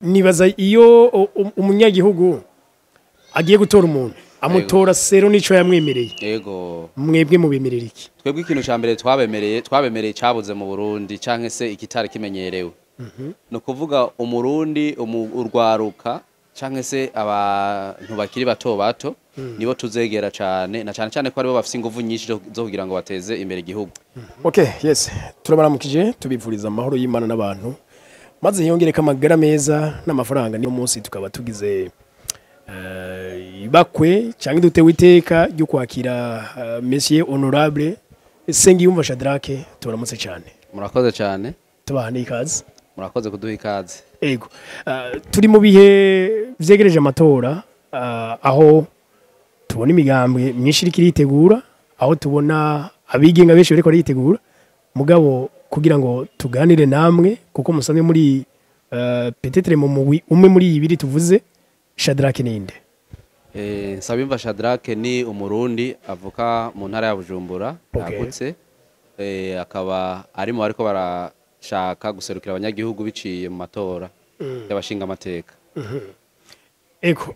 Nibaza iyo umunyagihugu agiye gutora umuntu amutora sero nico yamwemereye. Yego. Mwebwe mubemerera iki? Twebwe ikintu ca mbere twabemereye cabuze mu Burundi canke se ikitari kimenyerewe. No kuvuga umurundi urwaruka canke se abantu bakiri bato bato nibo tuzegera cane na cane cane ko aribo bafise inguvu nyinshi zo kugira ngo bateze imbere igihugu. Okay, yes. Turabaramukije, tubivuriza amahoro y'Imana n'abantu. Maze hiyongereka amagara meza n'amafaranga. Niyo munsi tukaba tugize ibakwe cyangwa dutewe iteka ryo kwakira Monsieur Honorable Nsengiyumva Shadrack. Turamutse cyane. Murakoze cyane. Tubaha n'ikaze. Murakoze kuduha ikaze. Ego. Turi mu bihe vyegereje amatora, aho tubona imigambwe myinshi iriko iritegura, aho tubona abigenga benshi bariko baritegura. Mugabo kugira ngo tuganire namwe, kuko musanzwe muri peut-être mu mugwi umwe muri ibiri tuvuze, Shadrack ninde? Nsabimva Shadrack ni umurundi avuka mu ntara ya Bujumbura yagutse, akaba ari mu bariko barashaka guserukira abanyagihugu biciye mu matora y'abashinga amateka. Ego,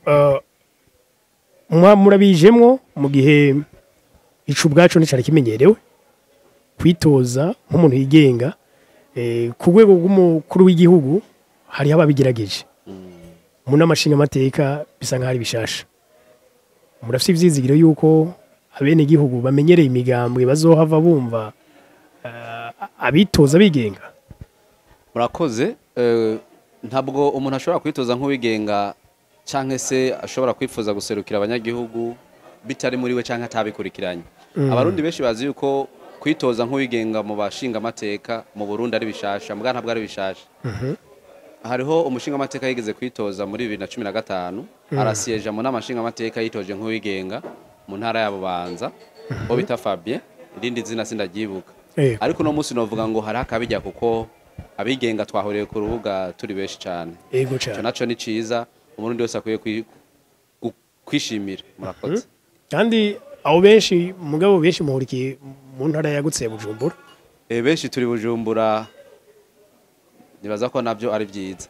murabijemwo mu gihe ico ubwaco nticari kimenyerewe kwitoza nk'umuntu yigenga ku rwego rw'umukuru w'igihugu. Hariho ababigerageje mu nama nshingamateka, bisa nk'aho ari bishasha. Murafise ivyizigiro yuko abenegihugu bamenyereye imigambwe bazohava bumva abitoza bigenga? Murakoze. Ntabwo umuntu ashobora kwitoza nk'uwigenga canke se ashobora kwifuza guserukira abanyagihugu bitari muri we canke atabikurikiranye. Abarundi benshi bazi yuko kwitoza nk'uwigenga mu bashinga amateka mu Burundi ari bishasha, muga ntabwo ari bishasha. Hariho umushinga amateka yigeze kwitoza muri 2015, arasiyeja mu nama nshinga amateka yitoje nk'uwigenga mu ntara ya Bubanza, uwo bita Fabien, irindi zina sindaryibuka. Ariko uno munsi novuga ngo hari akabijya, kuko abigenga twahuriye ku rubuga turi benshi cyane. Ico naco ni ciza, umurundi wese akwiye kwishimira. Murakoze. Kandi abo benshi, mugabo benshi muhurikiye mu ntara yagutse ya Bujumbura. Benshi turi Bujumbura, nibaza ko navyo ari vyiza.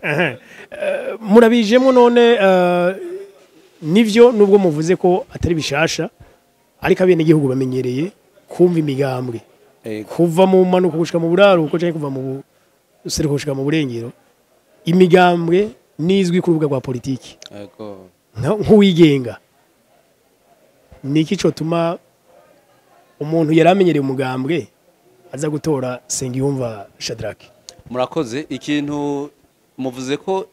Aha. Murabijemo none, nivyo nubwo muvuze ko atari bishasha, ariko abenegihugu bamenyereye kumva imigambwe kuva mu manuko gushika mu buraruko canke kuva mu buseruko gushika mu burengero. Imigambwe nizwi ku rubuga rwa politiki. Nk'uwigenga, niki cotuma umuntu yari amenyereye umugambwe aza gutora Nsengiyumva Shadrack? Murakoze. Ikintu muvuze ko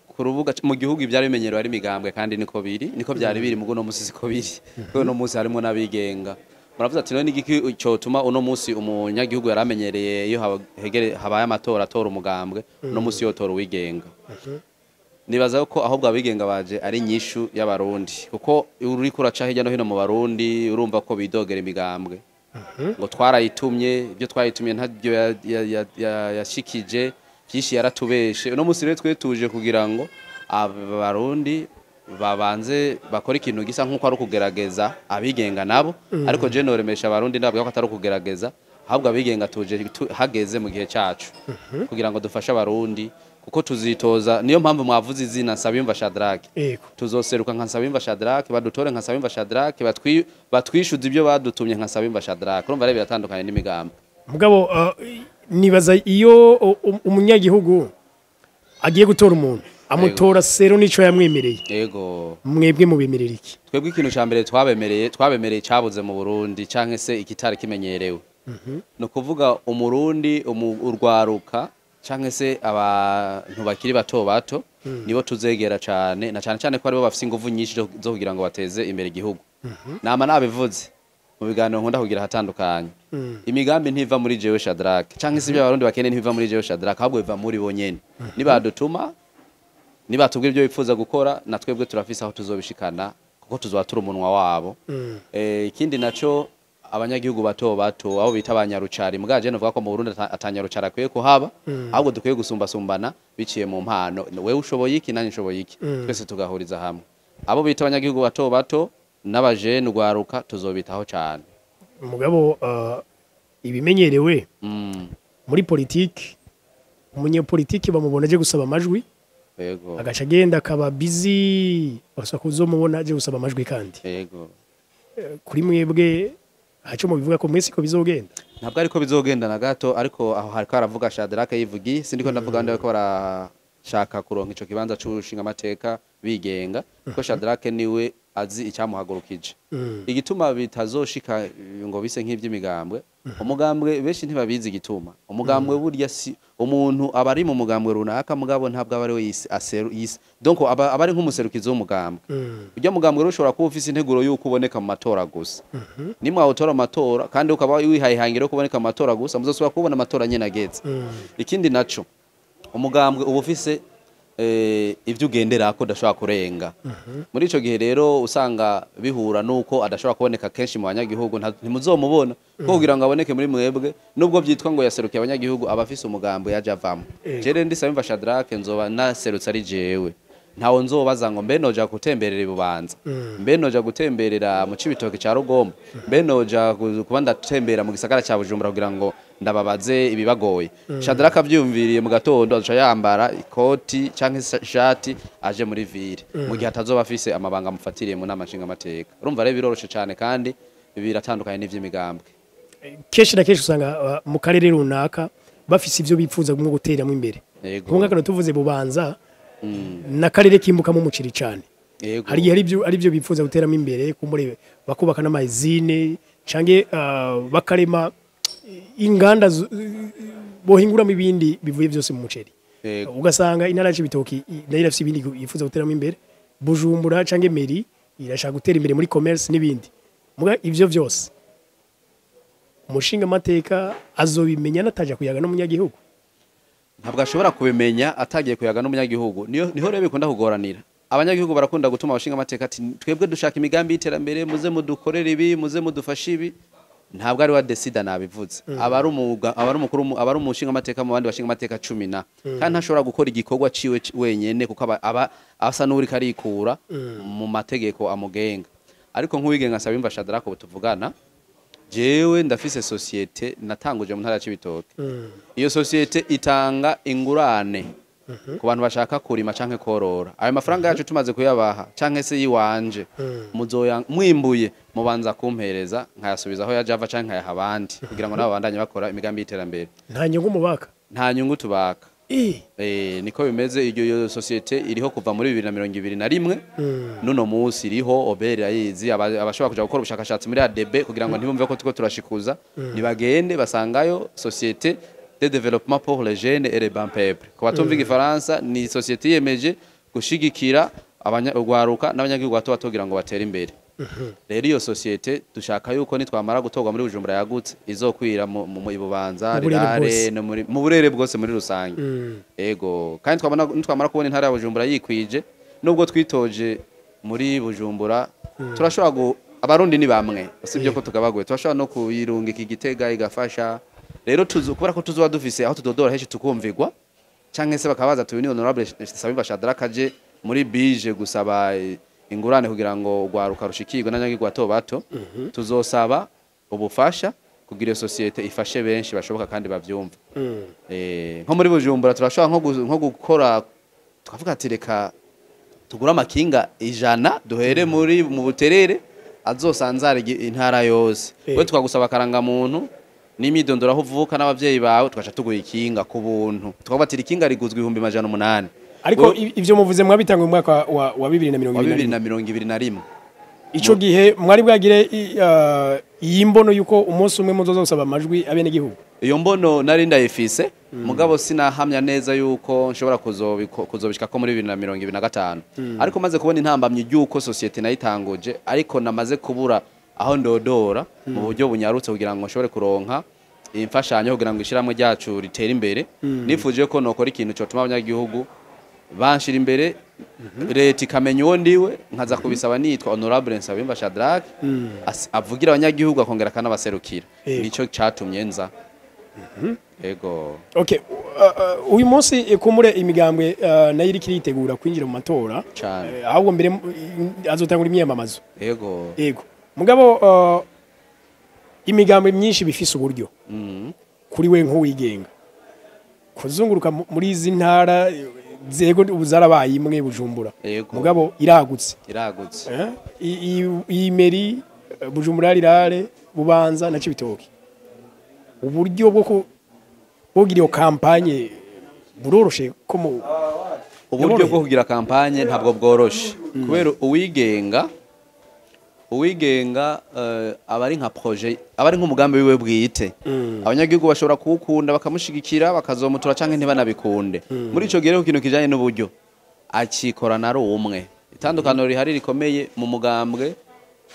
ku rubuga mu gihugu ibyari bimenyerewe ari imigambwe, kandi niko biri, niko byari biri, mugo no musi siko biri, kuko no musi harimo n'abigenga. Muravuze ati none igiki cyotuma uno musi umunyagihugu yaramenyereye iyo habaye amatora atora umugambwe, uno musi yotora uwigenga? Nibaza ko ahubwo abigenga baje ari inyishu y'abarundi, kuko uriko uraca hirya no hino mu Barundi urumva ko bidogera imigambwe ngo twarayitumye, ibyo twayitumye ntabyo yashikije, byinshi yaratubeshe. Uno munsi rero twe tuje kugira ngo abarundi babanze bakora ikintu gisa nk'uko ari ukugerageza abigenga nabo. Ariko je noremesha abarundi ndabwira ko atari ukugerageza, ahubwo abigenga tuje hageze mu gihe cacu kugira ngo dufashe abarundi, kuko tuzitoza. Niyo mpamvu mwavuze izina Nsabimva Shadrack. Tuzoseruka nka Nsabimva Shadrack, badutore nka Nsabimva Shadrack, batwishuza ibyo badutumye nka Nsabimva Shadrack. Urumva rero biratandukanye n'imigambi. Mugabo nibaza iyo umunyagihugu agiye gutora umuntu amutora sero nico yamwemereye. Yego. Mwebwe mubemerera iki? Twebwe ikintu ca mbere twabemereye cabuze mu Burundi canke se ikitari kimenyerewe, no kuvuga umurundi urwaruka canke se abantu bakiri bato bato nibo tuzegera cane na cane cane ko aribo bafise inguvu nyinshi zo kugira ngo bateze imbere igihugu. Nama nabivuze mu biganiro nkunda kugira hatandukanye, imigambi ntiva muri jewe Shadrack canke se ibyo abarundi bakeneye ntiva muri jewe Shadrack, ahubwo biva muri bo nyene. Nibadutuma, nibatubwira ibyo bifuza gukora, na twebwe turafise aho tuzobishikana, kuko tuzoba turi umunwa wabo. Ikindi naco, abanyagihugu bato bato, abo bita abanyarucari, mugaje novuga ko mu Burundi atanyarucari akwiye kuhaba, ahubwo dukwiye gusumbasumbana biciye mu mpano: wewe ushoboye iki, nanjye nshoboye iki, twese tugahuriza hamwe. Abo bita abanyagihugu bato bato n'abajene, urwaruka, tuzobitaho cane. Mugabo ibimenyerewe muri politiki Umunyepolitiki bamubona aje gusaba amajwi, Yego. agaca agenda akaba busy, basa kuzomubona aje gusaba amajwi kandi. Yego. Kuri mwebwe haco mubivuga ko mwese ko bizogenda? Ntabwo ariko bizogenda na gato, ariko aho hariko haravuga Shadrack yivugi, sindiko ndavuga ndi ko barashaka kuronka ico kibanza c'ushinga amateka bigenga, kuko Shadrack niwe azi icyamuhagurukije. Igituma bitazoshika ngo bise nk'ivy'imigambwe, umugambwe benshi ntibabizi igituma. Umugambwe burya si umuntu aba ari mu mugambwe runaka, mugabo ntabwo aba ari we yise aseru yise, donc aba ari nk'umuserukizi w'umugambwe. Ujya mugambwe rero ushobora kuba ufise integuro y'uko uboneka mu matora gusa. Nimwe awutora mu matora kandi ukaba wihaye ihangiro yo kuboneka mu matora gusa, muzosubira kubona amatora nyene ageze. Ikindi naco, umugambwe uba ufise ivyo ugenderako udashobora kurenga. Muri ico gihe rero usanga bihura nuko adashobora kuboneka kenshi mu banyagihugu, ntimuzomubona kuko kugira ngo aboneke muri mwebwe, nubwo byitwa ngo yaserukiye abanyagihugu, aba afise umugambo yaje avamo. Jere ndisaba imva Shadrack nzoba naserutse ari jewe, ntawo nzobaza ngo mbe noja gutemberera ibubanza, mbe noja gutemberera mu Cibitoke ca Rugombo, mbe noja kuba ndatembera mu gisagara ca Bujumbura kugira ngo ndababaze ibibagoye. Shadrack avyumviriye mu gatondo aca yambara ikoti canke ishati aje muri ville, mu gihe atazoba afise amabanga amufatiriye mu nama nshinga amateka. Urumva rero biroroshe cane kandi biratandukanye n'ivy'imigambwe. Kenshi na kenshi usanga mu karere runaka bafise ivyo bipfuza nko guteramo imbere. Nko kano tuvuze Bubanza na karere kimbukamo umuceri cyane. Hari igihe ari byo bipfuza guteramo imbere, kumurebe bakubaka n'amazine canke bakarema inganda bohinguramo ibindi bivuye byose mu muceri. Ugasanga intara y'Ibitoki nayo irafise ibindi yifuza guteramo imbere, Bujumbura canke Meri irashaka gutera imbere muri commerce n'ibindi. Muga ivyo vyose umushinga amateka azobimenya nataja kuyaga n'umunyagihugu. Ntabwo ashobora kubimenya atagiye kuyaga n'umunyagihugu. Niho rero bikunda kugoranira. Abanyagihugu barakunda gutuma abashinga amateka ati twebwe dushaka imigambi y'iterambere, muze mudukorere ibi, muze mudufashe ibi. Ntabwo ari wa decida nabivuze. Aba ari umukuru, aba ari umushinga amateka mu bandi bashinga amateka 10 na. Kandi ntashobora gukora igikorwa ciwe wenyene kuko aba asa n'uri karikura mu mategeko amugenga. Ariko nk'uwigenga Nsabimva Shadrack tuvugana, jewe ndafise societe natanguje mu ntara ya Cibitoke. Iyo societe itanga ingurane ku bantu bashaka kurima canke korora. Ayo mafaranga yacu tumaze kuyabaha canke se yiwanje, muzoya mwimbuye mubanza kumpereza nkayasubiza aho yajava canke nkayaha abandi kugira ngo nabo bandanye bakora imigambi y'iterambere. Nta nyungu mubaka? Nta nyungu tubaka. Niko bimeze. Iyo societe iriho kuva muri 2021 nuno munsi iriho, Oberi ayizi, abashobora kuja gukora ubushakashatsi muri ADB kugira ngo ntibumve ko tuko turashikuza, nibagende basangayo Société de développement pour les jeunes et les bas peuples. Ku batumva igifaransa, ni société yemeje gushigikira abanyarwaruka n'abanyagihugu bato bato kugira ngo batere imbere. Rero iyo société dushaka yuko nitwamara gutorwa muri Bujumbura yagutse izokwira mu Bubanza, Rirare no mu burere bwose muri rusange. Ego, kandi nitwamara kubona intara ya Bujumbura yikwije, nubwo twitoje muri Bujumbura turashobora, abarundi ni bamwe usibye ko tugabaguye, turashobora no kuyirungika Igitega igafasha. Rero kubera ko tuzoba dufise aho tudodora henshi tukumvigwa, canke se bakabaza tubi ni honorable Nsabimva Shadrack aje muri bije gusaba ingurane kugira ngo ugwaruka rushikirwe n'anyagirwa bato bato, tuzosaba ubufasha kugira iyo societe ifashe benshi bashoboka kandi bavyumva. Nko muri Bujumbura turashobora nko gukora tukavuga ati reka tugura amakinga 100 duhere muri mu Buterere azosanzara intara yose. We twagusaba karanga muntu n'imyidondoro aho uvuka n'abavyeyi bawe, tukaca tuguha ikinga ku buntu. Tukabatira ikinga riguzwe 800,000. Ariko ivyo muvuze mwabitangwe mu mwaka wa 2021. Ico gihe mwari bwagire iyi mbono yuko umunsi umwe muzoza gusaba amajwi abene gihugu? Iyo mbono nari ndayifise, mugabo sinahamya neza yuko nshobora kuzobishika ko muri 2025. Ariko maze kubona intambamye y'uko societe nayitanguje, ariko namaze kubura aho ndodora mu buryo bunyarutse kugira ngo nshobore kuronka imfashanyo kugira ngo ishiramwe ryacu ritere imbere. Nifuje ko nokora ikintu cotuma abanyagihugu banshira imbere, leta ikamenya uwo ndiwe, nkaza kubisaba nitwa honorable Nsabimva Shadrack, avugira abanyagihugu akongera akanabaserukira. Nico catumye nza. Ego. Okay, uyu munsi kumure imigambwe nayo iriko iritegura kwinjira mu matora, ahubwo mbere azotangura imyamamazo. Ego. Ego. Mugabo imigambwe myinshi bifise uburyo. Kuri we nk'uwigenga, Kuzunguruka muri izi ntara zego ubu zarabaye imwe Bujumbura, mugabo iragutse. Iyi meri Bujumbura rirare Bubanza na Cibitoke, uburyo bwo kugira iyo kampanye buroroshe ko mu uburyo bwo kugira kampanye ntabwo bworoshe kubera uwigenga abari nka projet, abari nk'umugambi wiwe bwite. Abanyagihugu bashobora kuwukunda bakamushigikira bakazomutura canke ntibanabikunde. Muri ico gihe rero ikintu kijanye n'uburyo akikorana ari umwe. Itandukaniro rihari rikomeye mu mugambwe,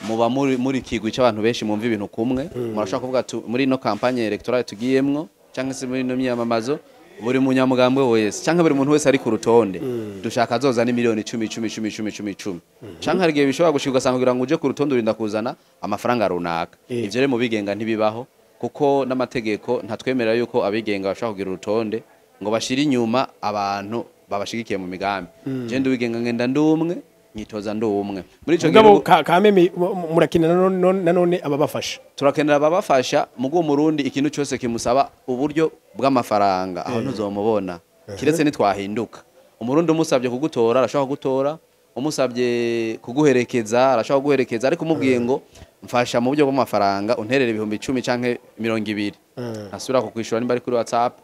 muba muri kigwi c'abantu benshi mumva ibintu kumwe. Murashobora kuvuga muri no campagne electorale tugiyemwo canke se muri no myamamazo, buri munyamugambwe wese canke buri muntu wese ari ku rutonde dushaka azoza ni miliyoni 10 10 10 10 10 10, canke hari igihe bishobora gushika ugasanga kugira ngo uje ku rutonde urinda kuzana amafaranga runaka. Ivyo rero mu bigenga ntibibaho, kuko n'amategeko ntatwemerera yuko abigenga bashobora kugira urutonde ngo bashire inyuma abantu babashigikiye mu migambi. Je nduwigenga ngenda ndumwe, nyitoza ndumwe. Muri ico gihe kameme murakenera nanone ababafasha. Turakenera ababafasha. Mugo Murundi ikintu cyose kimusaba uburyo bw'amafaranga aho ntuzomubona kiretse nitwahinduka. Umurundi umusabye kugutora arashobora kugutora, umusabye kuguherekeza arashobora kuguherekeza, ariko umubwiye ngo mfasha mu buryo bw'amafaranga unterere ibihumbi 10 canke 20, asubira kukwishura nimba ari kuri WhatsApp,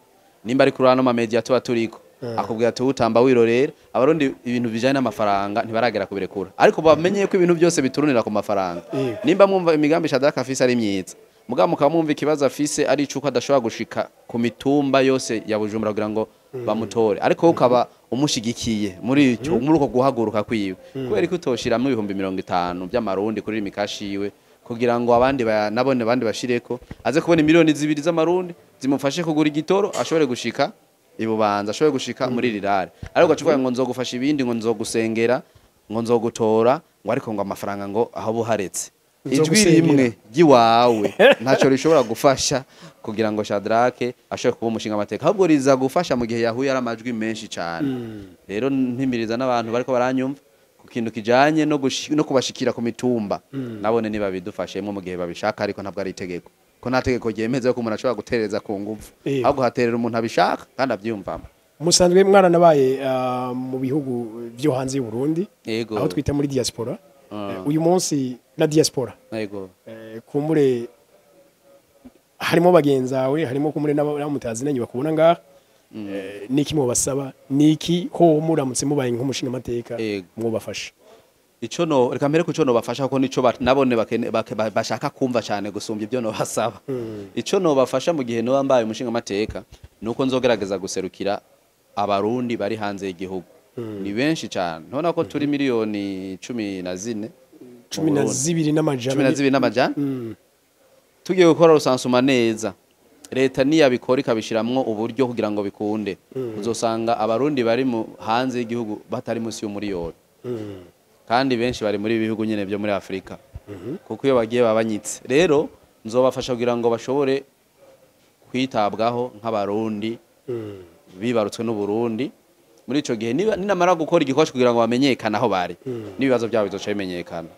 nimba ari kuri ano ma media tuba turiko, akubwira ati utamba wirorera. Abarundi ibintu bijanye n'amafaranga ntibaragera kubirekura, ariko bamenye ko ibintu byose biturunira ku mafaranga. Nimba mwumva imigambi Shadrack afise ari myiza, mugabo mukaba mwumva ikibazo afise ari icuko adashobora gushika ku mitumba yose ya Bujumbura kugira ngo bamutore, ariko ukaba umushigikiye muri icyo, muri uko guhaguruka kwiwe, kubera ko utoshiramwo ibihumbi 50 by'amarundi kuri mikashi yiwe kugira ngo abandi nabone abandi bashireko, aze kubona miliyoni 2 z'amarundi zimufashe kugura igitoro ashobore gushika ibubanza, ashobore gushika muri rirare. Ariko gacuvuga ngo nzogufasha ibindi, ngo nzogusengera, ngo nzogutora, ngo ariko ngo amafaranga ngo aho buharetse. Ijwi rimwe ry'iwawe ntaco rishobora gufasha kugira ngo Shadrack ashobore kuba umushinga amateka, ahubwo riza gufasha mu gihe yahuye ari amajwi menshi cyane. Rero mpimiriza n'abantu bariko baranyumva ku kintu kijanye no kubashikira ku mitumba, nabone niba bidufashemwo mu gihe babishaka, ariko ntabwo ari itegeko, ko nta tegeko ryemeza ko umuntu ashobora gutereza ku nguvu, ahubwo haterera umuntu abishaka kandi abyumvamo. Musanzwe mwaranabaye mu bihugu byo hanze y'u Burundi, aho twita muri diaspora. Uyu munsi na diaspora kumbure harimo bagenzawe, harimo kumbure n'abamutazinanye bakubona ngaha, niki mubasaba, niki ho muramutse mubaye nk'umushinga amateka mwobafasha? Ico no reka mbere kuco no bafasha, kuko nico nabone bashaka kumva cyane gusumbya ibyo no basaba. Ico no bafasha mu gihe no bambaye umushinga amateka nuko nzogerageza guserukira abarundi bari hanze y'igihugu. Ni benshi cyane, ntona ko turi miliyoni 14, 12 n'amajana, 12 n'amajana. Tugiye gukora rusansuma neza, leta niyabikora ikabishiramwo uburyo kugira ngo bikunde, uzosanga abarundi bari mu hanze y'igihugu batari munsi y'umuriyoni. Kandi benshi bari muri bihugu nyene byo muri Afrika, kuko iyo bagiye babanyitse. Rero nzobafasha kugira ngo bashobore kwitabwaho nk'abarundi bibarutswe n'u Burundi. Muri ico gihe ninamara gukora igikorwa kugira ngo bamenyekane aho bari, n'ibibazo byabo bizoca bimenyekana.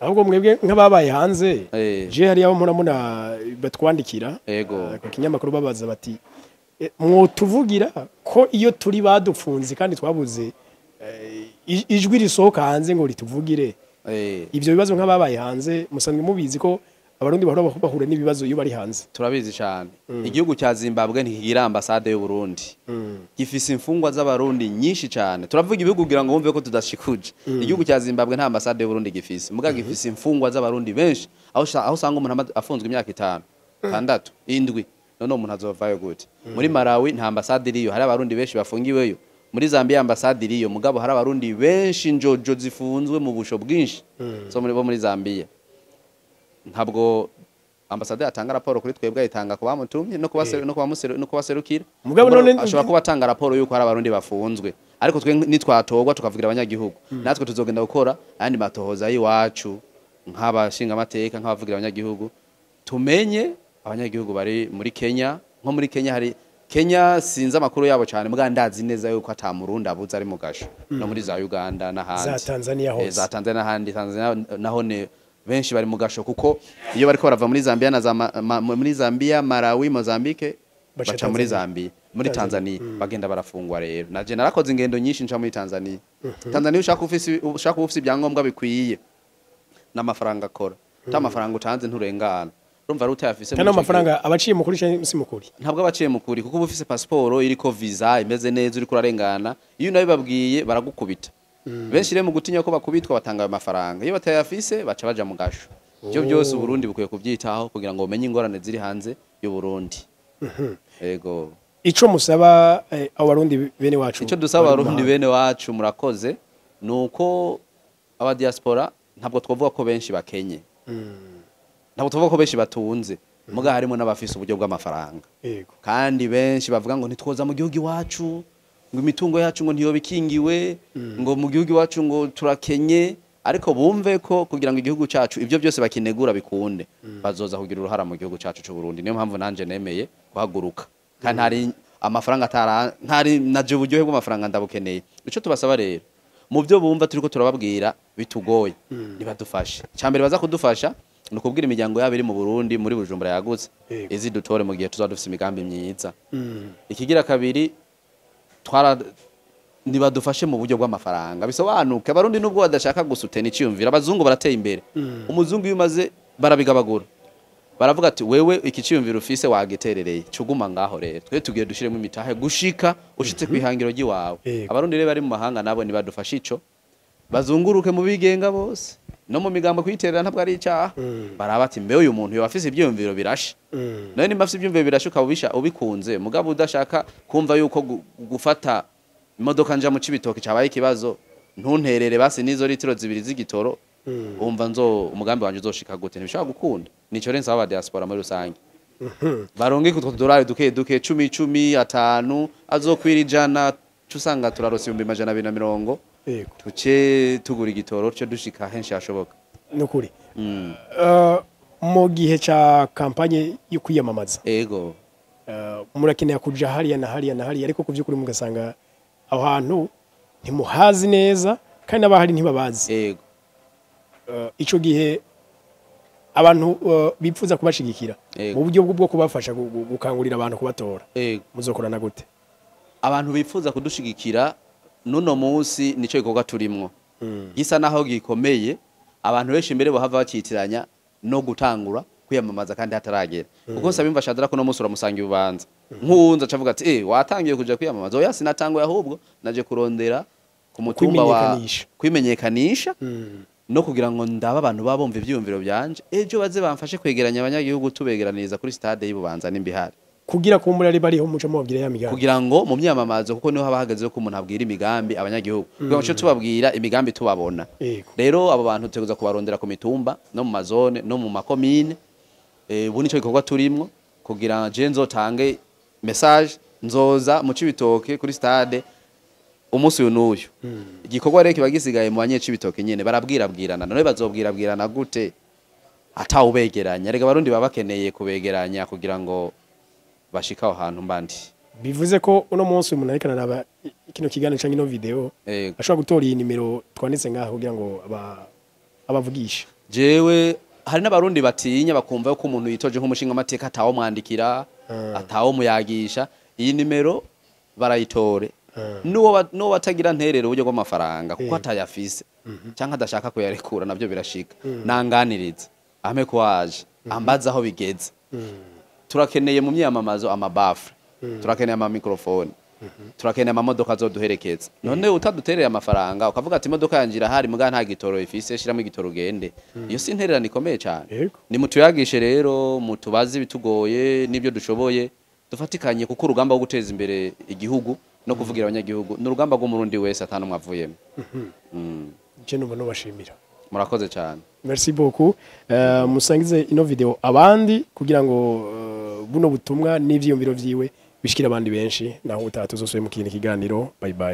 Ahubwo mwebwe nk'ababaye hanze, je hari abo murabona batwandikira ku kinyamakuru babaza bati mwotuvugira ko iyo turi badufunze kandi twabuze ijwi risohoka hanze ngo rituvugire. Ibyo bibazo nk'ababaye hanze musanzwe mubizi ko abarundi bahora bahura n'ibibazo iyo bari hanze. Turabizi cyane. Igihugu cya Zimbabwe ntikigira ambasade y'u Burundi, gifise imfungwa z'abarundi nyinshi cyane. Turavuga ibihugu kugira ngo bumve ko tudashikuje. Igihugu cya Zimbabwe nta ambasade y'u Burundi gifise, muga gifise imfungwa z'abarundi benshi, aho usanga umuntu afunzwe imyaka 5, 6, 7, none umuntu azovayo gute? Muri Malawi nta ambasade iriyo, hari abarundi benshi bafungiweyo. Muri Zambia ambasade iriyo, mugabo hari abarundi benshi njojo zifunzwe mu busho bwinshi so muri bo muri Zambia. Ntabwo ambasade atanga raporo kuri twebwe, ayitanga ku bamutumye no kubaserukira. Mugabo none ashobora kuba atanga raporo yuko hari abarundi bafunzwe, ariko twe nitwatogwa tukavugira abanyagihugu, natwe tuzogenda gukora ayandi matohoza y'iwacu nk'abashinga amateka, nk'abavugira abanyagihugu, tumenye abanyagihugu bari muri Kenya. Nko muri Kenya hari Kenya sinzi amakuru yabo cyane, muga ndazi neza yuko ata murundi abuze ari mu gasho, no muri za Uganda n'ahandi, za Tanzania hose, za Tanzania n'ahandi. Tanzania naho ne benshi bari mu gasho, kuko iyo bariko barava muri Zambia na muri Zambia, Malawi, Mozambique, baca muri Zambia. Muri Tanzania bagenda barafungwa. Rero naje narakoze ingendo nyinshi nca muri Tanzania. Tanzania ushaka ufise ibyangombwa bikwiye n'amafaranga akora, ta amafaranga utanze nturengana, urumva ari utayafise. Kandi Muri ico gihe- amafaranga abaciye mukuri canke si mukuri? Ntabwo abaciye mukuri, kuko uba ufise pasiporo iriko visa imeze neza, uriko urarengana. Iyo unabibabwiye baragukubita. Benshi rero mu gutinya ko bakubitwa batanga ayo mafaranga, iyo batayafise baca baja mu gasho. Ivyo byose Uburundi bukwiye kuvyitaho kugira ngo bumenye ingorane ziri hanze y'u Burundi. Ego. Ico musaba abo Barundi bene wacu Icyo dusaba bari mu Abarundi mahanga? bene wacu, murakoze, ni uko aba diaspora ntabwo twavuga ko benshi bakenye, ntabwo tuvuga ko benshi batunze, muga harimo n'abafise uburyo bw'amafaranga. Kandi benshi bavuga ngo ntitwoza mu gihugu iwacu, ngo imitungo yacu ngo ntiyoba ikingiwe, ngo mu gihugu iwacu ngo turakenye. Ariko bumve ko kugira ngo igihugu cacu ibyo byose bakinegura bikunde, bazoza kugira uruhara mu gihugu cacu c'u Burundi. Niyo mpamvu nanje nemeye guhaguruka, kandi hari amafaranga atara ntari naje, uburyohe bw'amafaranga ndabukeneye. Ico tubasaba rero, mu byo bumva turiko turababwira bitugoye, nibadufashe. Icambere baza kudufasha ni ukubwira imiryango yabo iri mu Burundi, muri Bujumbura yagutse, izi dutore mu gihe tuzaba dufise imigambi myiza. Ikigira kabiri, twara nibadufashe mu buryo bw'amafaranga bisobanuke. Abarundi nubwo badashaka gusutena iciyumvira, abazungu barateye imbere. Umuzungu iyo umaze barabigabagura, baravuga ati: "Wewe iki ciyumviro ufise wagiterereye, cuguma ngaho, rero twe tugiye dushiremo imitahe gushika ushitse kwihangiro ry'iwawe." Abarundi rero bari mu mahanga nabo nibadufashe ico, bazunguruke mu bigenga bose no mu migambo. Kuyiterera ntabwo ari icyaha. Baraba ati: "Mbe uyu muntu yoba afise ivyiyumviro birashe?" Nawe nimba afise ivyiyumviro birashe ukaba ubikunze, mugabo udashaka kumva yuko gufata imodoka nja mu Cibitoke cabaye ikibazo, ntunterere basi n'izo litiro 2 z'igitoro, umva nzo umugambi wanje uzoshika gute? Ntibishobora gukunda. Nico rero nsaba aba diaspora muri rusange, baronke kutwo tudorari duke duke, 10 10, 5, azokwira 100, cusanga turarose 220,000. Tuce tugura igitoro, tuce dushika henshi hashoboka. Nukuri. Mu gihe ca campagne yo kwiyamamaza, murakeneye kuja hariya na hariya na hariya, ariko ku vy'ukuri mugasanga aho hantu ntimuhazi neza kandi n'abahari ntibabazi. Ico gihe abantu bipfuza kubashigikira mu buryo bwo kubafasha gukangurira abantu kubatora, muzokorana gute? Abantu bifuza kudushigikira, nuno munsi nico gikorwa turimwo gisa naho gikomeye. Abantu benshi imbere bohava bacitiranya no gutangura kwiyamamaza kandi hataragera, kuko nsaba Shadara ko no munsi uramusanga ibubanza nk'uwunza acavuga ati: "Eh, watangiye kuja kwiyamamaza?" Oya, sinatanguye, ahubwo naje kurondera ku mutumba wa Kwimenyekanisha. Kwimenyekanisha no kugira ngo ndaba abantu baba bumva ivyiyumviro byanje, ejo baze bamfashe kwegeranya abanyagihugu, tubegeraniriza kuri stade y'Ibubanza n'imbihari. Kugira kumbura ari bariho muca mubabwira ya migambi. Kugira ngo mu myamamazo, kuko niho haba hageze ko umuntu abwira imigambi abanyagihugu, kugira ngo tuce tubabwira imigambi tubabona. Rero abo bantu tutegereza kubarondera ku mitumba no mu mazone no mu makomine. Ubu nico gikorwa turimwo kugira je nzotange message: nzoza mu Cibitoke kuri stade umunsi uyu n'uyu. Igikorwa rero kiba gisigaye mu banyecibitoke nyene, barabwirabwirana. None bazobwirabwirana gute atawubegeranya? Rega Abarundi baba bakeneye kubegeranya kugira ngo bashike aho hantu mbandi. Bivuze ko uno munsi umuntu ariko araraba kino kiganiro canke ino video ashobora gutora iyi nimero twanditse ngaho kugira ngo abavugishe. Jewe hari n'Abarundi batinya, bakumva ko umuntu yitoje nk'umushinga amateka atawo mwandikira, atawo muyagisha. Iyi nimero barayitore, n'uwo batagira nterero uburyo bw'amafaranga kuko atayafise cyangwa adashaka kuyarekura, nabyo birashika, nanganiriza ame ko waje ambaza aho bigeze. Turakeneye mu myamamazo amabafure, turakeneye ama microphone, turakeneye amamodoka azoduherekeza. None utadutereye amafaranga ukavuga ati: "Imodoka yanje irahari muga nta gitoro ifise, shiramo igitoro ugende," iyo si intererano ikomeye cyane? Ni mutuyagishe rero, mutubaze ibitugoye n'ibyo dushoboye, dufatikanye, kuko urugamba rwo guteza imbere igihugu no kuvugira abanyagihugu ni urugamba rw'Umurundi wese atanumwe avuyemo. Je numva nobashimira. Murakoze cyane. Merci beaucoup. Musangize ino video abandi kugira ngo buno butumwa n'ivyiyumviro vyiwe bishikire abandi benshi. Naho utaha, tuzosubire mu kindi kiganiro. Bye bye.